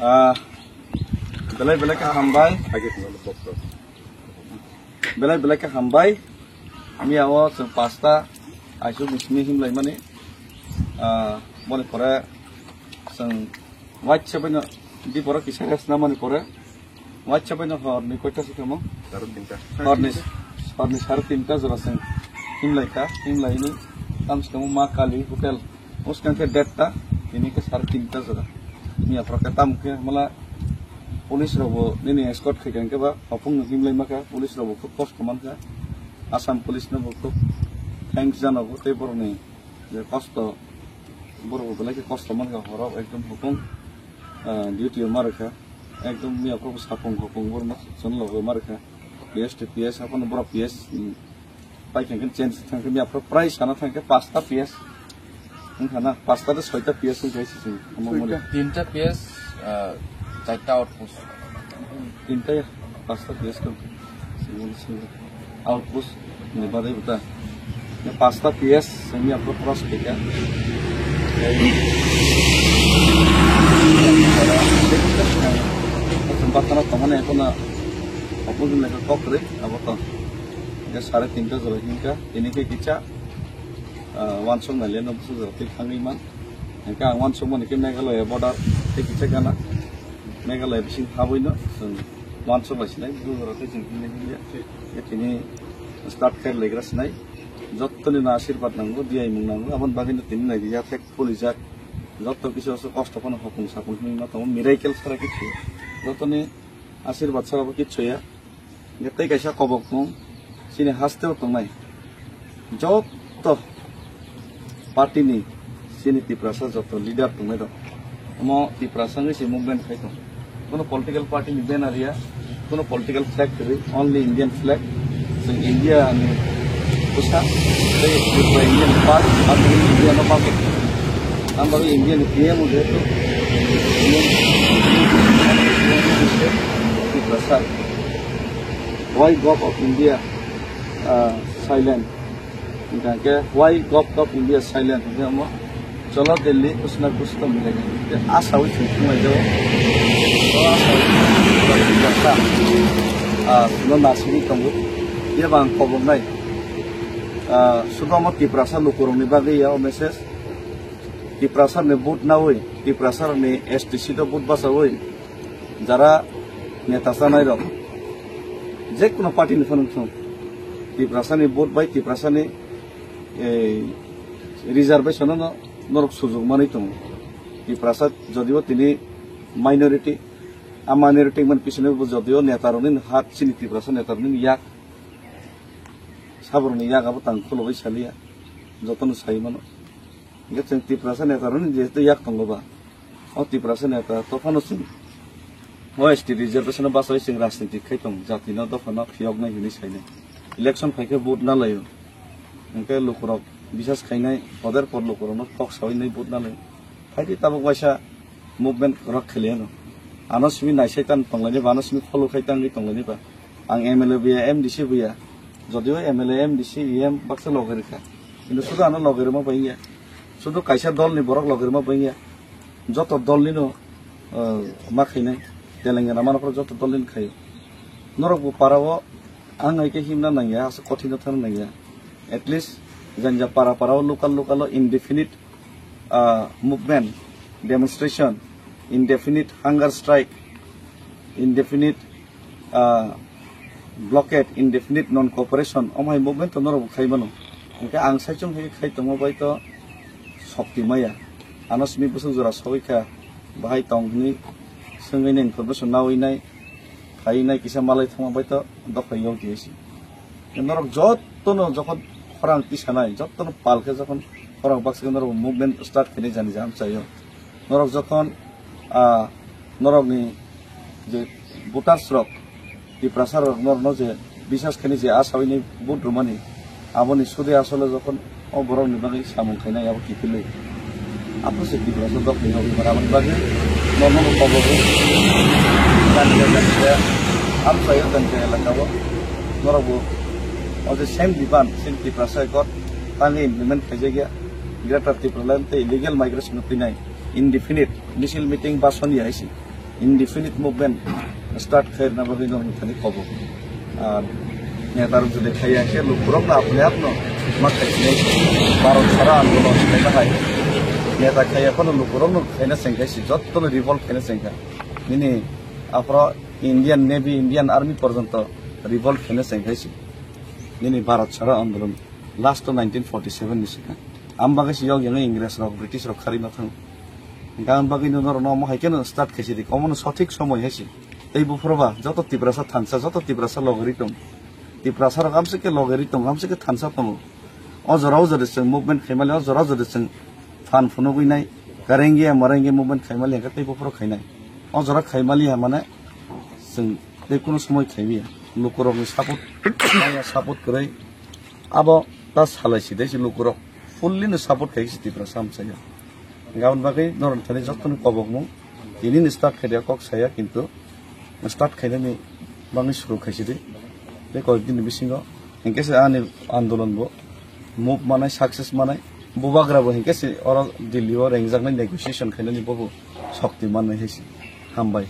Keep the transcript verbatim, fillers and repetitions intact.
Ah, belai belai khe hambai. Belai belai khe hambai. Miya o chwng pasta aisuk ni simi himlai mani. Ah, boni pore chwng waitsa baino di pore kisa rest na mani pore. Waitsa baino hor ni koita se kamo? Sare tinta. Hor ni, hor ni sare tinta jora chwng himlai kha, himlai ni tam se kamo Ma Kali Hotel. Uskang khe dead ta, tini khe sare tinta jora. Miya phoro khe tam khe mala police rok bo nini escort khai kha, hwnkhe ba hopung no himlai ma kha, police rok bo khub kosto man kha. Assam police no bo khub thanks jana bo tei borok ni je kosto, borok bo belai khe kosto man kha, horo ekdom hopung, ah, duty o ma rwkha. Ekdom miya phoro bo sapung hopung borok no chwng logo ma rwkha. P S to P S, haphano borok P S, mm, Pai thangkhe change thangkhe miya phoro prai sana thangkhe pasta P S. Wngkha na pasta de soita P S wngkha se chwng. Omo mori. Soita. Tinta P S, ah, charta outpost. Tinta ya, pasta P S kau. Single single. Outpost ni badai buta. Ya pasta P S, miya phoro cross keka. Batana tomane kono opposite leka kok re, abo to. Hingke sare tinta jora hingka, tini khe kisa, ah, wansuk nai le no bwswk jora twi thangwi man. Hingke ang wansuk mani khe Meghalaya border tei kisa gana. Meghalaya bising habwi no chwng wansuk lai sinai, bwswk jora tei chwng himlai himya. Khe tini start khe legra sinai. Jottoni no asirwad nango, diyaimung nango, aboni bagwi no tini nai ya thek pulijak. Jotto kisa kosto phano hopung sapung himwi ma tongo, miracle sara kichu. Jottoni asirwad sara bo kichu ya. Hingke tei kaisa kobok mung, chini haste o tongnai joto party ni chini Tiprasa joto leader tongnai rok. Omo Tiprasa wngwi se movement khai tong. Kono political party ni banner ya, kono political flag kwrwi, only Indian flag. Chwng India ni bwsa, tei Tripura India ni part, India no part. Ang bagwi India ni P M o jehetu Tiprasa. Why Gov of India, ah, silent? Hingkha khe, why Gov of India silent? Hingkhe omo, cholo Delhi, kuch na kuch to milega. Te asa wi chwng thung lai jago. O asa wi chwng thung lai jago. Ah, no nasini tongo. Ye bang kobok nai. Ah, sudo omo Tiprasa lukurok ni bagwi ya o message. Tiprasa ni vote nawi, Tiprasa ni S T C to vote basawi. Jara neta chanai rok, je kono party ni phano wngthung, Tiprasa ni vote bai Tiprasa ni, eh, reservation no norok sujok manwi tongo. Tiprasa jodibo tini minority, a minority man pisini bo jodibo neta rokni hat chini Tiprasa neta rokni yak, saborokni yak abo tang khulogwi saliya, jotono sai mano. Hingke chwng Tiprasa neta rokni jehetu yak tongo ba, o Tiprasa neta to phano chwng o S T reservation o bachawi chwng rajniti khai tong, jati no dopha no phiyoknai hinwi sainai. Election phaikhe vote na laio. Hingke lukurok bisas khainai, poder por lukurok no kok sawi nai vote na laio. Phaidi tabuk waisa movement rok kheliya no. Ano simi naisai tan tonglaini ba, ano simi follow khai tangwi tonglaini ba. Ang M L A buya, M D C buya. Jodio M L A, M D C, E M baksa loge rikha. Kintu sudu ano loge rima bangya. Sudu kaisa dol ni borok loge rima bangya. Joto dol ni no, eh, ma khainai. Telengana mano joto dol ni khaio. Norok bo para o ang hai khe himna nangya, asa kothin no thangna nangya. At least janja para para o local local o indefinite ah, movement, demonstration, indefinite hunger strike, indefinite, ah, blockade, indefinite non-cooperation, omo hai movement to norok bo khai mano. Hingke ang saichung hai khai tongma bai to sokti maya. Ano simi bwswk jora sogwi kha, bahai tong hwnwi swngwi nai information nawi nai. Khainai kisa malai thangma bai to dophai yok di si. Norok jotono jokhon khorang tisanai, jotono pal khe jokhon khorang baksa khe norok movement start khainai jani jaham chaio. Norok jokhon, ah, norokni je voters rok, Tiprasa rok norokno je bisas khainai je asawi ni vote rwmani, aboni sudi asole jokhon o borokni bagwi samung khainai abo kiphilwi. Aphuru se Tiprasa dok ni nokni mara aboni bagwi norokno kobor rw. Jani jani se amchaio jani jani elaka o norok bo o je same demand, same Tiprasa Accord tangwi implement khaijakya. Greater Tipraland tei illegal migration no twinai indefinite misil meeting ba soni hai se. Indefinite movement start khairna bagwi no thani kobo. Ar neta rok jodi khaiya khe lukurok no apni apno ma khainai. Bharat sara andolon khaina hai. Neta khaiya phano lukurok no khaina sengkhaisi, jotto no revolt khaina sengkha. Nini aphro Indian Navy, Indian Army porjonto revolt khaina sengkhaisi. Nini Bharat sara andolon last to nineteen forty seven ni sika. Am bagwi si yok yang Ingres rok, British rok khari ma thang. Gan bagwi no norok no mo hai keno start khaisi dik. Omo no sothik somoi haisi. Tei buphuru ba joto Tiprasa thansa, joto Tiprasa logori tong. Tiprasa rok amse ke logori tong, amse ke thansa tongo. O jora o jora chwng movement khaimali, o jora o jora chwng phan phunugwi nai, karenge marenge movement khaimali hwnkhe tei buphuru khainai. O jora khaimali ha mane chwng tei kuno somoi khaimiya. Lukurokni support, maya support kwrwi. Abo ta salai si dei si lukurok fully no support khai si Tiprasa amchaya. Gabon bagwi norok thani jottoni kobokmung tini ni start khai dia kok saya, kintu start khainani bagwi suru khaisi di. Tei koyek din ni bisingo hinkhe se ani andolon bo move manai, success manai, bubagra bo hinkhe se oro Delhi o rengjaknai negotiation khainani bobo shokti mannai hai se. Hambai.